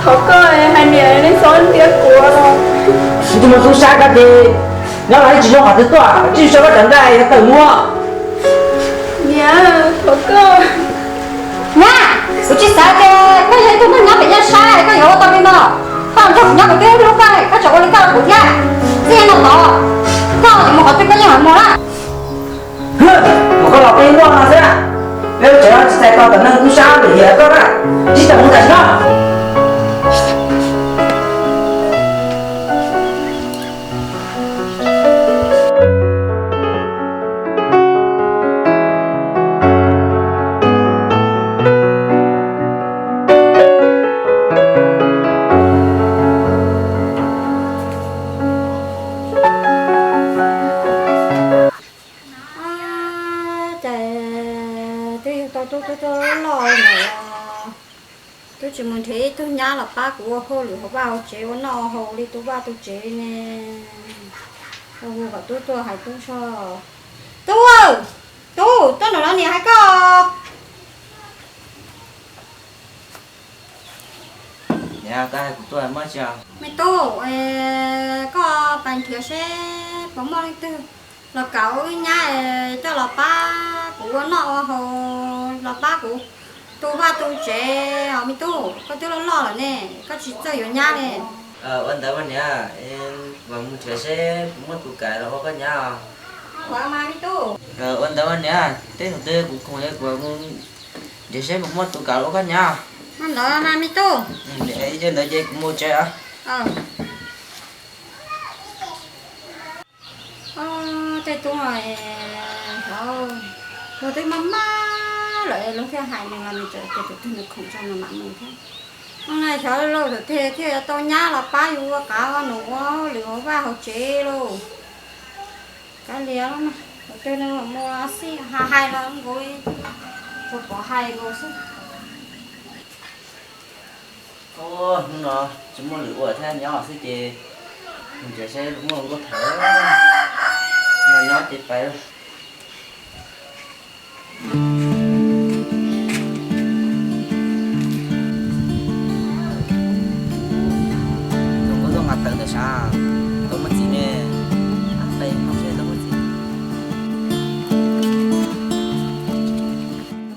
Thov koj hais niam, nej txhob ntxias kuv los. Kuv tus muam tub sab koj ces nyob los yeej tsis zoo qhov twg tuaj, tsis so koj cov nqaij yuav tawm muag. Niam, thov koj. Nyab, kuv tsis xav tias koj yog ib tug neeg nyob pem nyaj sab koj yuav ua tau li no. Koj nrog kuv nyob kuv twb hlub koj, koj tseem ua li koj rau kuv thiab. Txij no tod, koj yuav mus qhov twg koj yeej mam mus na. Hwm, mus koj los peb muaj no xwb, peb ua tsev tsis txais tos tom neeg tub sab lwm hiam koj na, tsis tau mus tam sim no. Cas twb yug tau tub tub tuaj loj loj ntawm los twb tsis mus nrhiav ib tug nyab los pab kuv ua hauj lwm hauv vaj hauv tsev ua noj ua haus li tub vaj tub tsev ne. Ua hu kom tub tuaj hais tub soj. Tub, tub, tuaj nram no niam hais koj. Niam, koj hais kuv tuaj muaj tsi os? Me tub, koj pais nrhiav seb puas muaj leej twg los kawm wb nyab coj los pab kuv ua noj ua haus, los pab kuv tu vaj tu tsev os me tub. Koj twb loj loj lawm ne, koj tsis txawj yuav nyab ne. Ua ntawd mas niam, kuv mus nrhiav seb puas muaj tus kawm los ua koj nyab os. Ua ntawd mas niam, tej thaum twg kuv khoom kuv mus nrhiav seb puas muaj tus kawm los ua koj nyab. Ua ntawd mas me tub. Yog ntawd ces kuv mus tsev os. Tej tub, luag twb maj maj lawm luag thiaj hais nws los nws tseem tias tus twg nws khoom tso nws mam mus thiab. Hnub no xyov lauj, thaum twg thiaj yuav tau nyab los pab yus ua qav ua num ua hauj lwm hauv vaj hauv tsev lauj. Kav liam, tus twg nws mus xij hais los nkaus li, tsuas pom hais nkaus xwb. Hnub no tsis muaj lwm ua thiab, nyob xwb ces mus nrhiav seb muaj nkauj thawv no nyob ces pais. Tus nkauj tuaj nqa taws ntawm sab, tau muaj txiv ne, peb mus seb tau muaj txiv.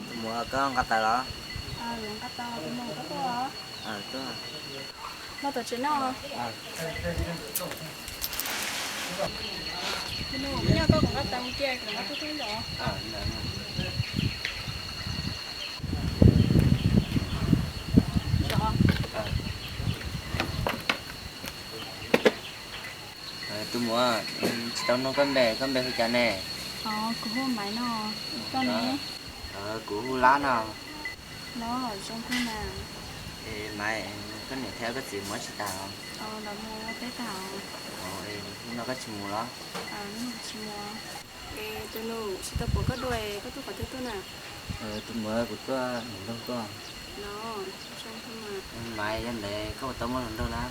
Tus muam, koj nqa taws los? Nqa taws, tus muam koj tuaj los? Tuaj. Noj tom tsev no. Tus muam, nyob koj kuv nqa taws mus cia kuv nqa tuaj tuaj los. Tus muam, tsis tau nug koj npe, koj npe hu cas ne? Kuv hu Maiv no, koj ne? Kuv hu Lab no. Los zoo kawg na. Maiv, koj niam thiab koj txiv mus tsis tag? Lawv mus teb tag. Hnub no koj tsis mus los? Tsis mus. Tus nus, tsis tau pom koj dua, koj tuaj qhov twg tuaj na? Tus muam, kuv tuaj nram nroog tuaj. Maiv, yog ntawd koj puas tau muaj hluas nraug na?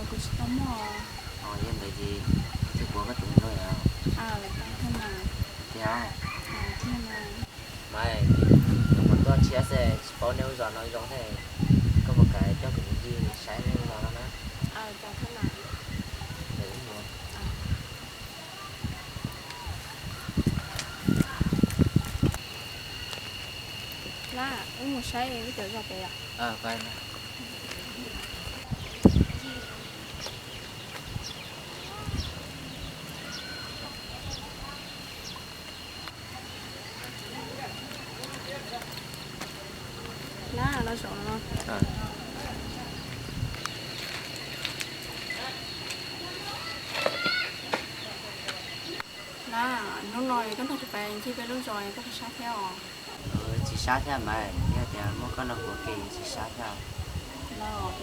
Kuv tsis tau muaj. Yog ntawd ces kuv thiaj pom koj tus hluas nraug. Tiag. Maiv, kuv mus tuaj tshiab xwb tsis paub nej lub zos no zoo thiab, koj puas kam coj kuv mus ncig saib nej lub zos no na? Lab, wb mus saib wb cov zos pem os. Lab, los zaum no. Lab, hnub no koj nrog kuv pais ncig peb lub zos koj puas sab thiab os? Tsis sab thiab Maiv, yog tias muaj koj nrog kuv ua ke tsis sab thiab. Los,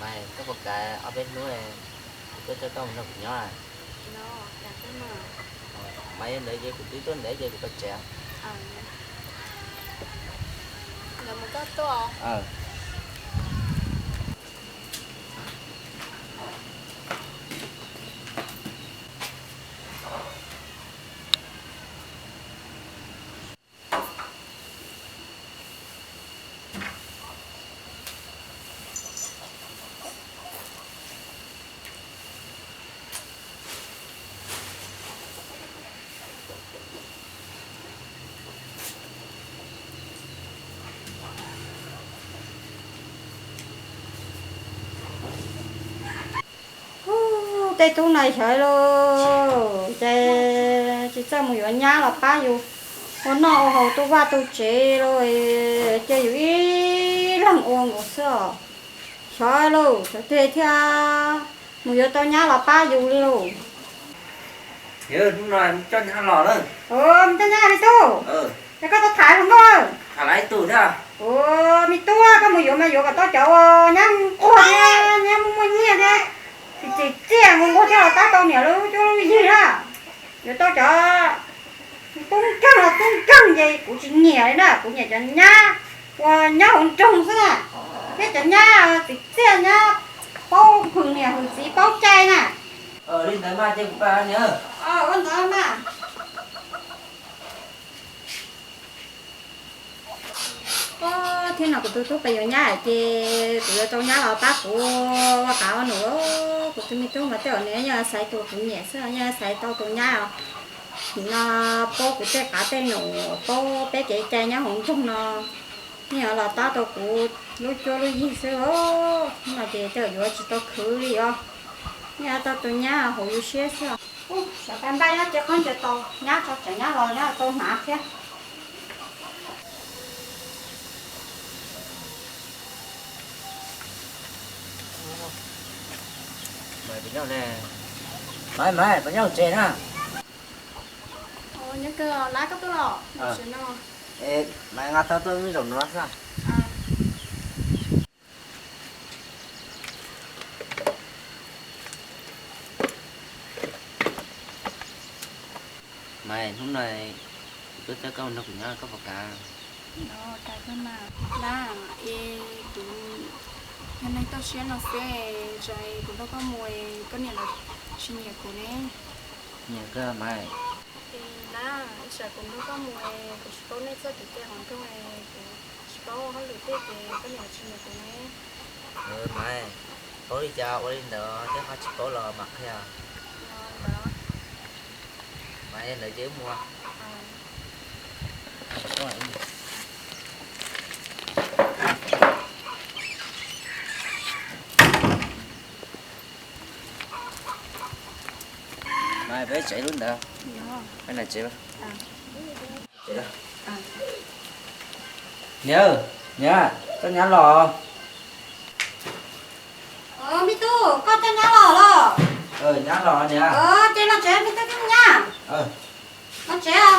Maiv, koj puas kam ob peb hnub kuv tuaj coj koj mus nrog kuv nyob? Maiv, yog ntawd ces kuv twb tuaj ntev ces kuv pais tsev. Tej tub no xyov lauj, ces tsis txawj mus yuav nyab los pab yus ua noj ua haus tu vaj tu tsev lauj, cia yus ib leeg ua nkaus xwb os. Xyov lauj, xyov tiag thiaj mus yuav tau nyab los pab yus li lauj. Hnub no coj nyab los lawm. Mus coj nyab me tub, es koj tau tham hluas nkauj. Tham lawv ib tug thiab. Ua me tub, koj mus yuav mas yuav kom tau cov uas nyab nquag thiab nyab muaj muaj nyiaj thiab, txiv txiv txiaj nquag nquag thiab los tab tau niam lub cuab lub yig na. Yuav tau cov tub nkeeg los tub nkeeg ces kuv tsis nyiam li na, kuv nyiam cov nyab uas nyob hauv nroog xwb na, thiab cov nyab txiv txiaj nyab paub hwm niam hwm txiv paub cai na. Li ntawd mas ces kuv pab niam. Ua ntawd mas. Thiab no kuv tus tub pais yuav nyab ces kuv yuav tau nyab los pab kuv ua qav ua num. Kuv tus me tub mas tej zaum nws yeej xaiv tus kuv nyiam xwb, yeej xaiv tau tus nyab os. Nim no paub kuv tej qav tej num, paub peb kev cai nyob hauv nroog no, yeej yuav los tab tau kuv lub cuab lub yig xwb os. No ces tej zaum yuav tsis tau khwv li os, yeej yuav tau tus nyab hauv yus siab xwb os. Xyov pab npaj nyob ces qhov ntawd tau nyab tso tseg nyab los nyab tau hnav thiab. Maiv, Maiv, puas nyob tsev na? Nyob kawg, Lab koj tuaj los? Maiv, nqa tau tuaj ib zaug no xwb. Maiv, hnub no kuv tuaj coj koj mus nrog kuv nyob koj puas kam? Lab, es kuv yog neeg toj siab no xwb, tsam kuv nrog koj mus koj niam lawv tsis nyiam kuv ne. Nyiam kawg Maiv. Lab, tsam kuv nrog koj mus kuv tsis paub nej txoj kev cai hauv nroog, kuv tsis paub hauj lwm tej ces koj niam lawv tsis nyiam kuv ne. Maiv, paub li cas ua li ntawd, tej qhov tsis paub los mam qhia. Maiv, ntawd ces wb mus. Maiv, peb tsev lub ntawd. Niam, niam, koj nyab los? Me tub, koj coj nyab los los? Nyab los niam. Ces los tsev, me tub coj nyab. Los tsev.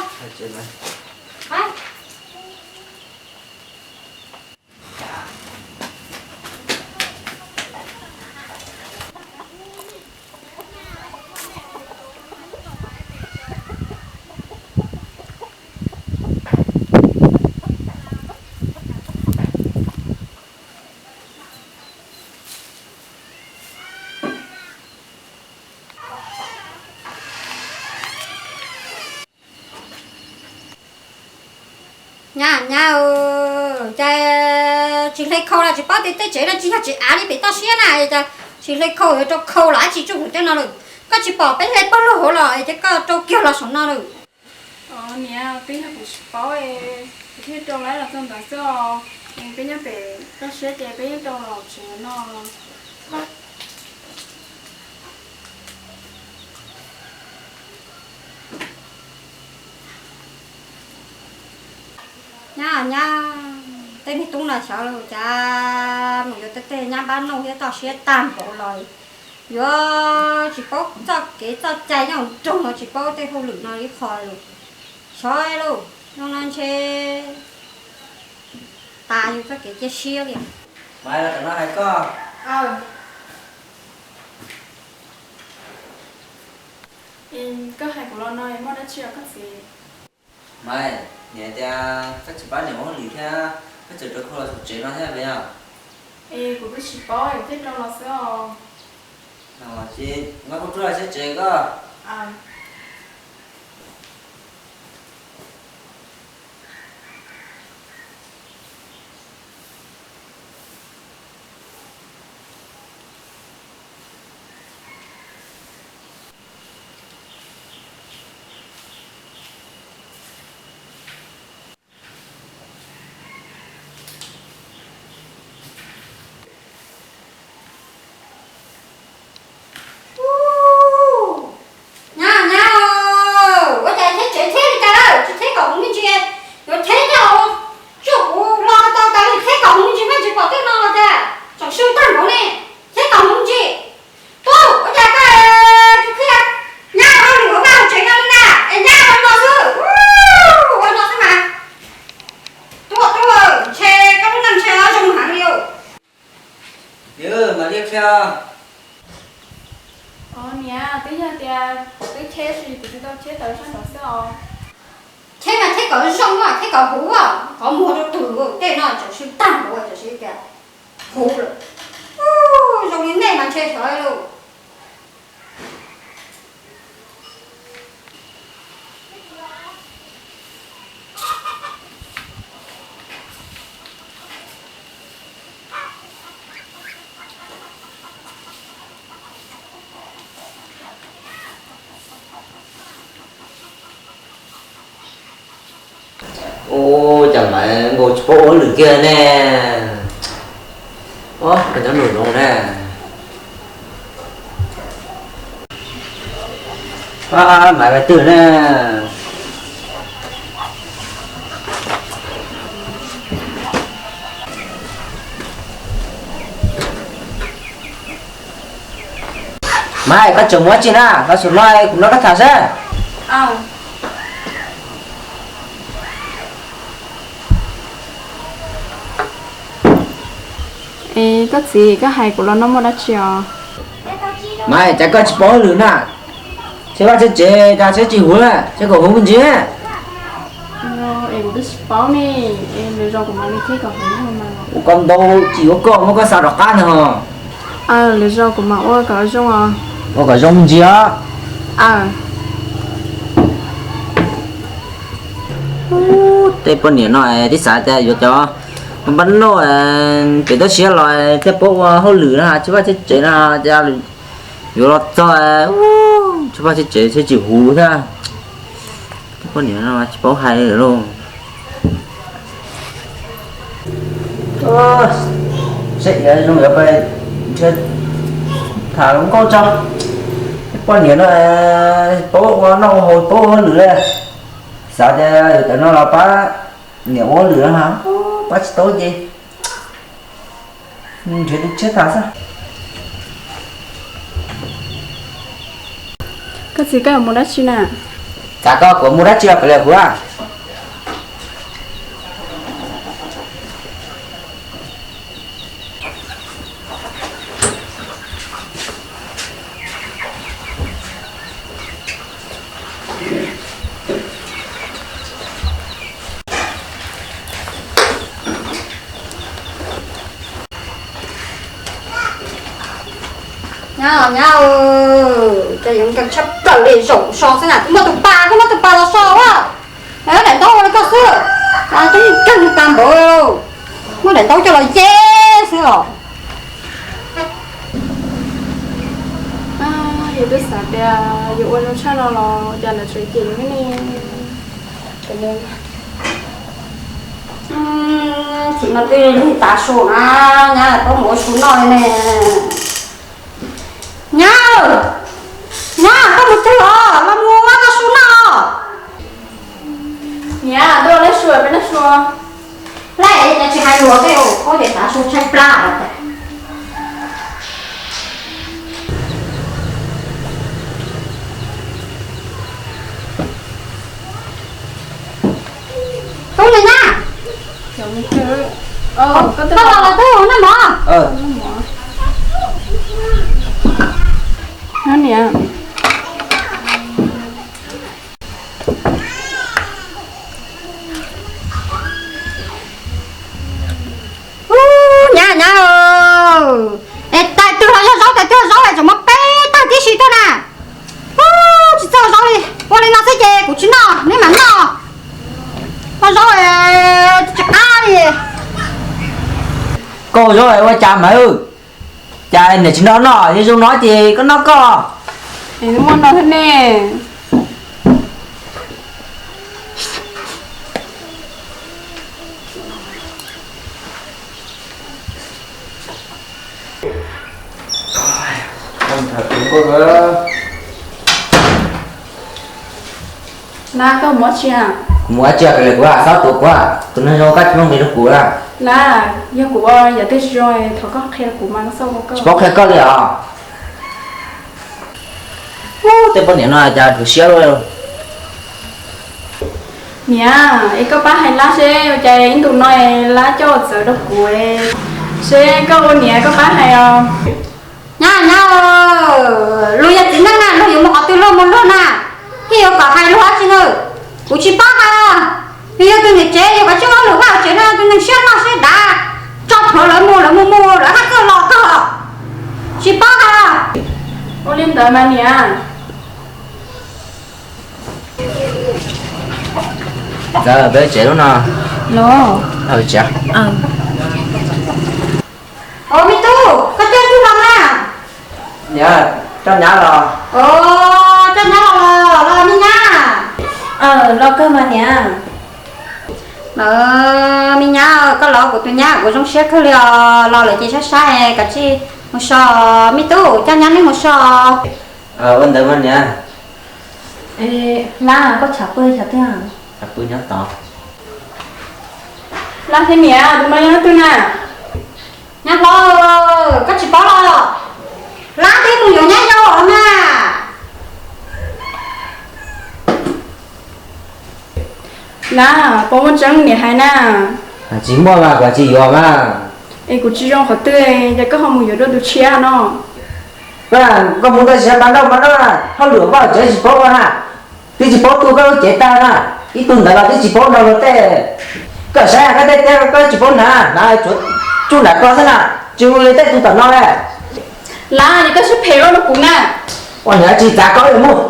Nyab, nyab, cas tsis hle khau los tsis paub tias tej tsev no tsis yog tsev av li pem toj siab na, cas tsis hle khau yuav rau khau los dab tsi tsuj hauv tej no lawm. Koj tsis pom peb hle pawg lug hauv los es ces koj rau kiag los saum no lawm. Niam, twb yog kuv tsis paub, kuv thiaj rau lawv los txog ntawd xwb os. Peb nyob pem toj siab ces peb yeej rau los tsev no. Nyab, nyab, tej me tub no xyov cas mus yuav tej nyab npab nauj thiab toj siab tag npaum los yuav tsis paub txoj kev txoj cai nyob hauv nroog los tsis paub tej hauj lwm no ib qho li. Xyov lauj, no no ntshe tas yus txoj kev cia siab li. Maiv, los tom no hais koj. Koj hais kuv los no muaj dab tsi os koj txiv? Maiv, niam tias koj tsis pab niam ua hauj lwm thiab koj tseem rau khau los saum tsev no thiab puas yog? Es kuv twb tsis paub es thiaj rau los xwb os. Ces nqa khau rau los saum tsev koj. Niam, twb yog tias twb cheb sis kuv tsis tau cheb tawm sab nraud xwb os. Cheb mas cheb kom zoo, cheb kom huv, qhov muag rau tus tej no tseem sib tag npaum tseem sib tias huv lawm. Zoo li nej mas ntshe sawv lauj. Ua cas Maiv nkaus tsis paub ua hauj lwm kiag ne? Ua cas cov num zoo ne? Maiv, Maiv twg ne? Maiv, koj tseem mus dab tsi na? Los saum no kuv nrog koj tham seb. Es koj txiv, koj hais kuv los no muaj dab tsi os? Maiv, cas koj tsis paub hauj lwm na? Tshaib vaj tshaib tsev, cas tshaib tsis huv na, tshaib kom huv me ntsis. Es kuv twb tsis paub ne, es lwm zaus kuv mam li cheb kom huv mas. Ua koj ntau tsis ua koj muab koj xa rov qab ntag hos. Aw, lwm zaus kuv mam ua kom zoo os. Ua kom zoo me ntsis os. Aw. Ub, tej poj niam no twb xav tias yuav cov npab noj pem toj siab los thiaj paub ua hauj lwm no, tshaib vaj tshaib tsev no, cas yuav los txog tshaib vaj tshaib tsev, tshaib tsis huv thiab. Tej poj niam no tsis paub hais lawm lauj. Seb zoo yuav pais nrhiav tham hluas nkauj tso. Tej poj niam no paub ua noj ua haus, paub ua hauj lwm li. Xav tias yuav cov no los pab niam ua hauj lwm no, pab tsis tau ces nrhiav tus tshiab tham xwb. Koj txiv, koj yuav mus dab tsi na? Cas koj, kuv mus dab tsi los kav liam kuv a. Nyab, nyab, cas yuav nkees tshaj plaws li, zaum so xwb na, koj muaj tus pas, koj muaj tus pas los so a. Daim ntaub ua li koj xwb, twb nkeeg tas npaum, muaj daim ntaub coj los ye xwb os. Yus twb xav tias yus ua zoo tshaj no los cas lawv tseem cem yus ne. Txiv no twb lig tav su na, nyab, koj mus ua su noj li ne. Nyab, nyab, koj mus twg los, los mus ua koj su noj. Niam, tuaj lab su, peb lab su. Lab es tsis hais lus tej, koj ces tav su tshaib plab. Tub, niam nyab, koj los los tub, noj mov. Niam. Ub, nyab, nyab, es tais twg los yog zaub, tais twg los zaub es tseem muab peb tag tib si tuaj na. Ub, tsis txawj zaub li, ua li no xwb ces kuv tsis noj, neb mam noj. Ua zaub tsis qab li. Koj ua zaub ua cas Maiv? Cas niam tsis nrog noj, yog zoo no ces koj noj koj. Es muaj no thiab ne. Na, koj mus dab tsi? Kuv mus dab tsi, kuv xob tuav kuv, tus neeg zoo koj tsis muaj nqis rau kuv na. Na, yog kuv ua yam twg tsis zoo thov koj qhia kuv mas, koj xav ua koj. Tsis paub qhia koj li os. Ub, tej poj niam no cas dhuav siab luaj. Niam, es koj pab hais Lab seb ua cas ib ntus no Lab coj txawv rau kuv, seb koj ua niam koj pab hais os. Nyab, nyab, luag yog txiv neej na, luag yuav mus qhov twg luag mus luag na, thiaj yuav kom hais luag dab tsi na. Kuv tsis paub hais. Yog yog tus niam tsev yuav kom tsis ua hauj lwm vaj hauv tsev no, tus neeg siab loj siab dav, tso plhuav lawv mus, lawv mus mus lawv haj txawj los txog. Tsis paub hais. Ua li ntawd mas niam. Ntxawm, peb tsev lub no. Los. Tsev. Ov, me tub, koj coj tug los na. Niam, coj nyab los. Ov, coj nyab los los los me nyab. Los kawg mas niam. Me nyab, koj los kuv tus nyab kuv zoo siab kawg li os, los lawm ces sab sab kav tsij mus so. Me tub, coj nyab nej mus so. Ua ntawd mas niam. Lab, koj tshav pw tshav twg? Tshav pw nyob tod. Lab thiab niam, tus no yog leej twg na? Nyab hlob, koj tsis paub los? Lab twb mus yuav nyab yau los mas. Lab, puas muaj tseeb niam hais na? Tsis muaj mas kuv tsis yuav mas. Es kuv tsis zoo qhov twg ces koj ho mus yuav dua tus tshiab no? Koj mus ntawm siab pab nrauj mas no, hauj lwm vaj hauv tsev tsis paub ua na, twb tsis paub tu koj lub cev tag na, ib tug ntawd los twb tsis paub nrog luag tej. Koj saib koj tej tiab koj tsis paub hnav, hnav tsuav tsuj nram ko xwb na, tsis ua li tej tug tom no li. Lab, koj sib phem ua rau kuv na. Ua niam tsis txav koj yuav mus.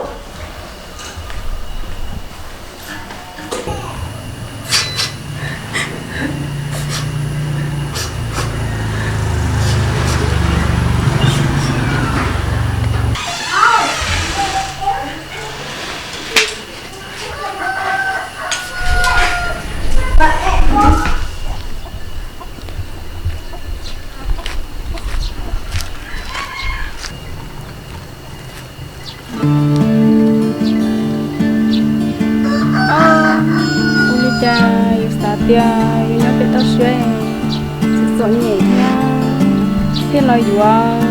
Ua li cas yus xav tias yus nyob pem toj siab txom txom nyem thiab, thiaj los yuav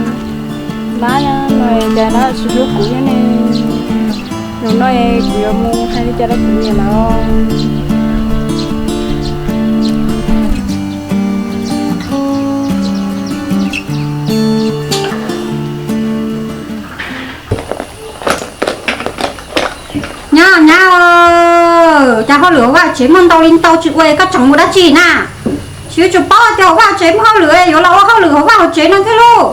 Lab no cas Lab tsis hlub kuv thiab ne. Zaum no kuv yuav mus hais li cas rau kuv niam lawm. Nyab, nyab, cas hauj lwm hauv vaj tsev muaj ntau li ntau tsis ua koj tseem mus dab tsi na? Tsis yuav tsum paub tias hauv vaj tsev muaj hauj lwm yuav los ua hauj lwm hauv vaj hauv tsev no thiab lauj.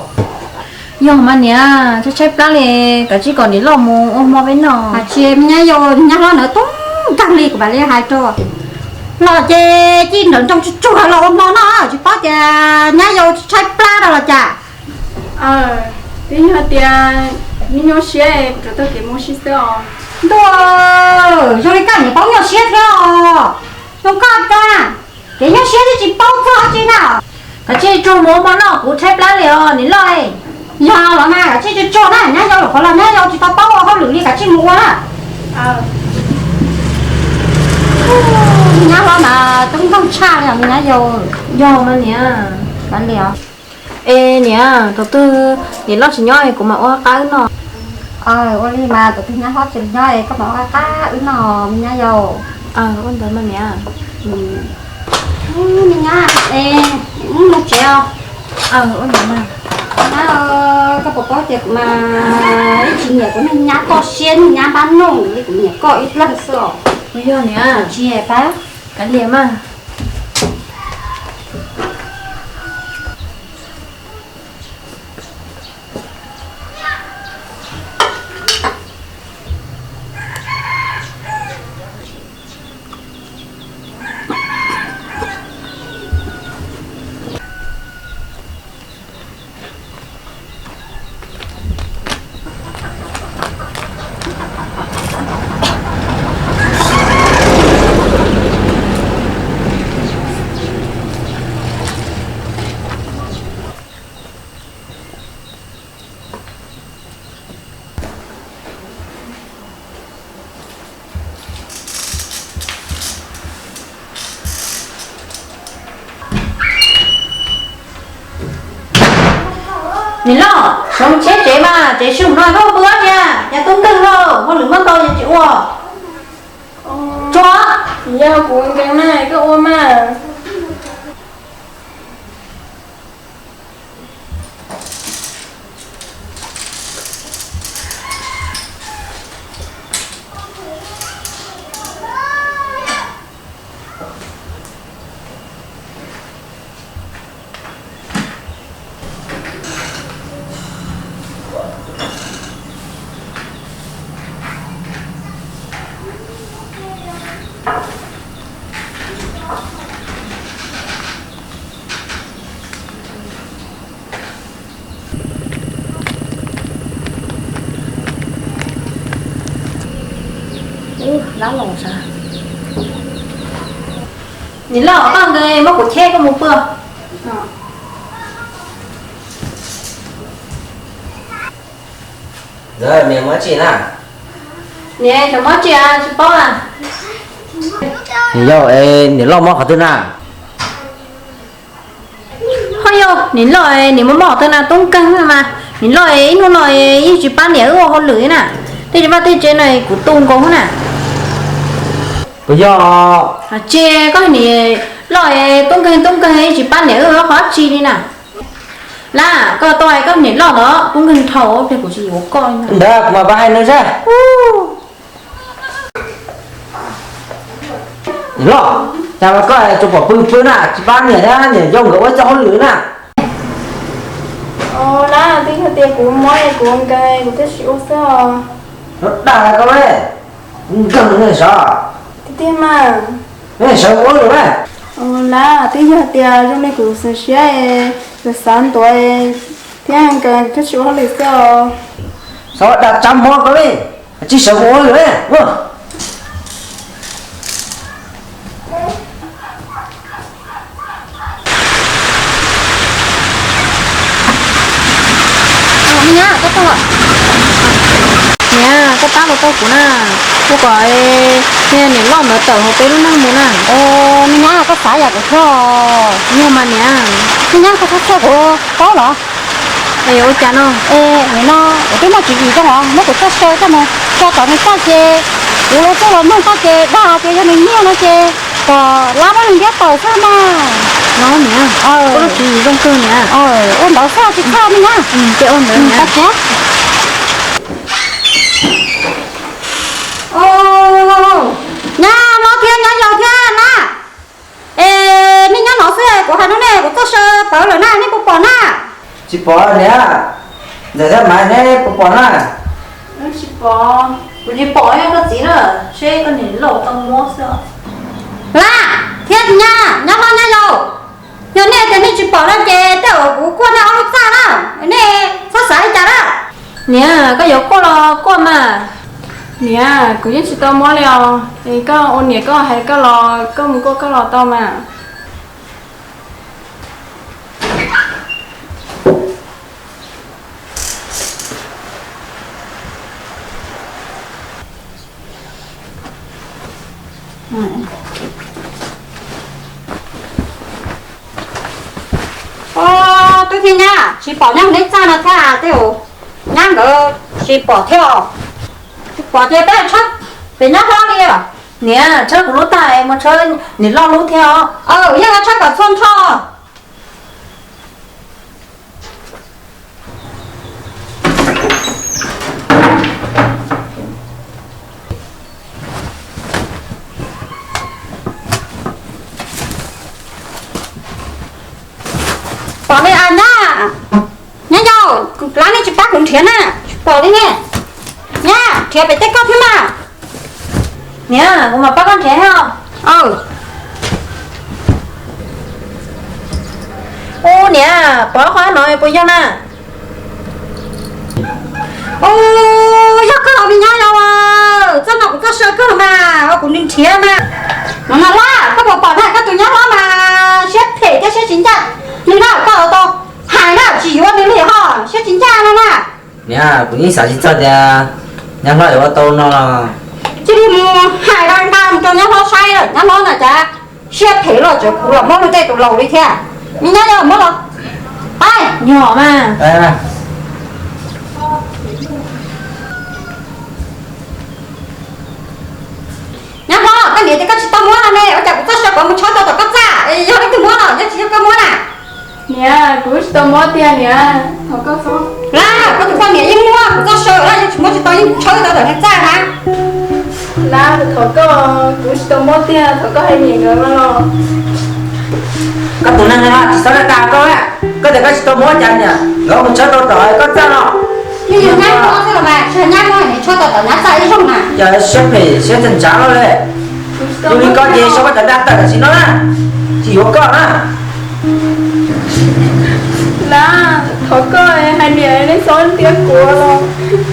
Yog mas niam, tshaib tshaib plab li, kav tsij kom niam loj mus ua hmo peb noj. Tsis, me nyab yau nyab hlob ntawd tub nkeeg li kuv mam li hais rau. Los ces cia nrawm nroos tsuag tsuag los ua hmo noj, tsis paub tias nyab yau tshaib plab rau los cas. Twb yog tias nyuaj nyuaj siab kuv rov taug kev mus ua si xwb os. Ntuj, zoo li koj niam paub nyuaj siab thiab os. Zoo koj cas, kev nyuaj siab thiab tsis paub txog dab tsi na. Kav tsij tsuag mus ua hmo noj, kuv tshaib plab li os niam loj. Yog los mas kav tsij tsuag tsuag na, nyab yau lawm qhov los nyab yau tsis tau paub ua hauj lwm li, kav tsij mus ua na. Nyab hlob mas tub nkeeg tshaj li os me nyab yau. Yog mas niam. Kav liam. Es niam, thaum twg niam loj tsis nyob kuv mam ua qab wb noj. Ua li mas thaum twg nyab hlob tsis nyob koj mam ua qab wb noj me nyab yau. Ua ntawd mas niam. Me nyab, mus tsev os. Ua ntawd mas. Nyab, koj puas paub tias kuv mas ib tsis nyiam kuv niag nyab toj siab niag nyab npab noog li, kuv nyiam koj ib leeg xwb os. Yog niam. Tsis pab. Kav liam mas. Niam loj, sawv mus tsheb tsev mas, tsev sum no koj pw ua dab tsi, cas tub nkeeg lauj, hauj lwm muaj ntau yog tsis ua. Tso. Yog kuv nkees na, koj ua mas. Niam loj, koj nkawd muab kuv cheb koj mus pw. Niam, muab tsi na? Niam, xyov muab tsi tsis paub na. Niam yau, niam loj muab qhov twg na? Ho yog niam loj niam muab muab qhov twg na? Tub nkeeg mas niam loj ib hnub no yeej tsis pab niam wb ua hauj lwm na. Tej vaj tej tsev no kuv tu nkaus na. Puas yog? Tsis, koj niam loj tub nkeeg tub nkeeg tsis pab niam wb ua qhov tsi li na. Laj, koj tau hais koj niam loj ntawd tub nkeeg dhau, pliag kuv tsis yuav koj. Ntawd kuv mam pab hais nws seb. Niam loj, cas mas koj tsuas pom pw pw na, tsis pab niam thiab niam yau nkawd ua cov hauj lwm na. Laj, twb yog tias kuv mob kuv nkeeg kuv thiaj tsis ua xwb os. Dag koj, kuv nkeeg ne sov. Tiag tiag mas. Sawv mus ua lawm. Laj, twb yog tias zoo li kuv xav siab, kuv xav ntuav thiab nkeeg kuv thiaj tsis ua hauj lwm xwb os. Xov dag tsab mob koj li, tsis sawv mus ua lawm. Me nyab, koj pab los tau kuv na, kuv kom niam loj ntawd tawm hauv peb lub neej mus na. Me nyab, koj xav yam kuv thiab. Yog mas niam. Me nyab, koj txhob txhawj kuv paub los. Es ua cas no? Es nim no kuv twb muaj tswv yim zoo os, muab kuv txoj saw coj mus tso tom nws txaj ces kuv los txoj los nug txaj ces dag tias yog nws nyiag no ces kom lab muab nws ntiab tawm xwb mas. No niam, koj lub tswv yim zoo kawg niam. Ua ntawd xwb tsis txhawj me nyab. Ces ua ntawd niam. Nyab Hlob thiab nyab Yau thiab na. Es nej nyob no xwb, kuv hais rau nej, kuv txoj saw pawv lawm na, nej puas pom na? Tsis pom niam. Ntxawm thiab Maiv, neb puas pom na? Tsis pom, kuv tsis pom koj txiv na, seb koj niam loj tau muab xwb. Laj thiab nyab, nyab Hlob nyab Yau, yog nej tias nej tsis pom no ces tej zaum kuv kuaj nej ob lub txaj na, nej txhob xav li cas na. Niam, koj yuav kuaj los kuaj mas. Niam, kuv yeej tsis tau muab li os. Es koj ua niam koj hais koj los, koj mus kuaj koj los tau mas. Twb thiab nyab, tsis pom nyab neb txaj no thiab, tej zaum nyab nkawd tsis pom thiab os. Tsis pom ces peb tshawb pem nyab Hlob li os. Niam, tshawb kuv lub tag es mus tshawb niam loj lub thiab os. Yog tshawb kom txhua nrho. Pom li os nyab. Nyab Yau, kuv lab nej tsis pab kuv nrhiav na, tsis pom li ne. Nyab, nrhiav pem tej koj thiab mas. Niam, kuv mam pab koj nrhiav os. Ub niam, pom qhov no puas yog na? Ub, yog koj los me nyab Yau, txoj no kuv txoj saw kawg mas, kuv nrhiav mas. No no Laj, koj puas pom na, koj tus nyab Hlob mas siab phem thiab siab tsis ncaj li na, koj tau hais na, tsis yuav nws li ho, siab tsis ncaj no na. Niam, kuv yeej xav tsis txog tias nyab Hlob yuav ua tau no. Cia li mus hais nqa nqa mus rau nyab Hlob saib, nyab Hlob na cas siab phem los tseem kuv los muab luag tej tus laus li thiab. Me nyab Yau muab los. Pab nyom mas. Nyab Hlob, koj niam tias koj tsis tau muab no ne, ua cas kuv txoj saw pawv mus tshawb tau tom koj txaj, yog leej twg muab los yog tsis yog koj muab na? Niam, kuv tsis tau muab tiag niam, thov koj xwb. Laj, koj tus poj niam yeej muab kuv txoj saw lawm, yog tsis muab tsis tau yeej tshawb tau tom nws txaj na. Laj, thov koj, kuv tsis tau muab tiag, thov koj hais niam nkawd los. Koj tus neeg no tsis txhob dag koj, koj tias koj tsis tau muab cas niam nkawd mus tshawb tau tom koj txaj no. Yog nyab muab xwb los mas, tsis yog nyab muab niam tshawb tau tom nyab txaj ib zaug na. Yog siab phem siab txaj ntsav no le. Yog li koj ces sau koj cov dag tawm tam sim no na, tsis yuav koj na. Laj, thov koj hais niam nej txhob ntiab kuv los.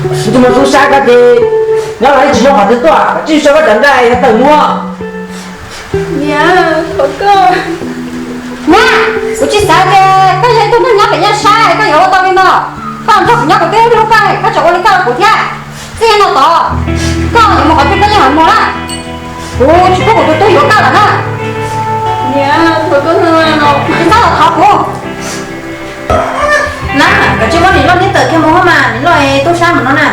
Kuv tsis muaj tub sab koj ces Nyob los yeej tsis zoo qhov twg tuaj, koj tsis so koj cov nra yuav tawm muag. Niam, thov koj. Niam, kuv tsis xav tias koj yog ib tug neeg nyob pem nyaj sab koj yuav ua tau li no. Koj nrog kuv nyob kuv twb hlub koj, koj tseem ua li koj rau kuv thiab. Txij no tod koj yuav mus qhov twg koj yeej hais mus na. Kuv tsis pub kuv tus tub yuav koj lawm na. Niam, thov koj no. Tsis txhob los thov kuv. Na, koj tsis muab niam loj neb tawm kiag mus mas, niam loj es tub sab mus no na.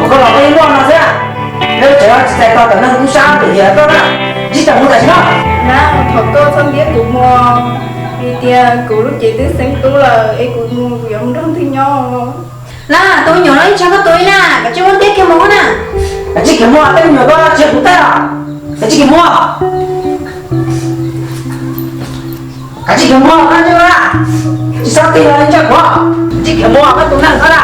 Ua koj los koj yeej loj no xwb, lawv tseem tsis txais tos cov neeg tub sab pem hiam koj na, ntsib tawm mus tam sim no. Na, thov koj txhob ntiab kuv mus, vim tias kuv lub cev twb xeeb tub lawm es kuv mus kuv yuav mus nrog twg nyob. Na, tus me nyuam no ib tsa koj tus ib na, koj tsis muab ntiab kiag mus na. Koj tsis khiav mus, tej me nyuam koj tsis yog kuv tej os. Koj tsis khiav mus, koj tsis khiav mus, koj ntsia na. Tsis txhob tig los ntsia kuv, tsis khiav mus koj tus neeg koj na.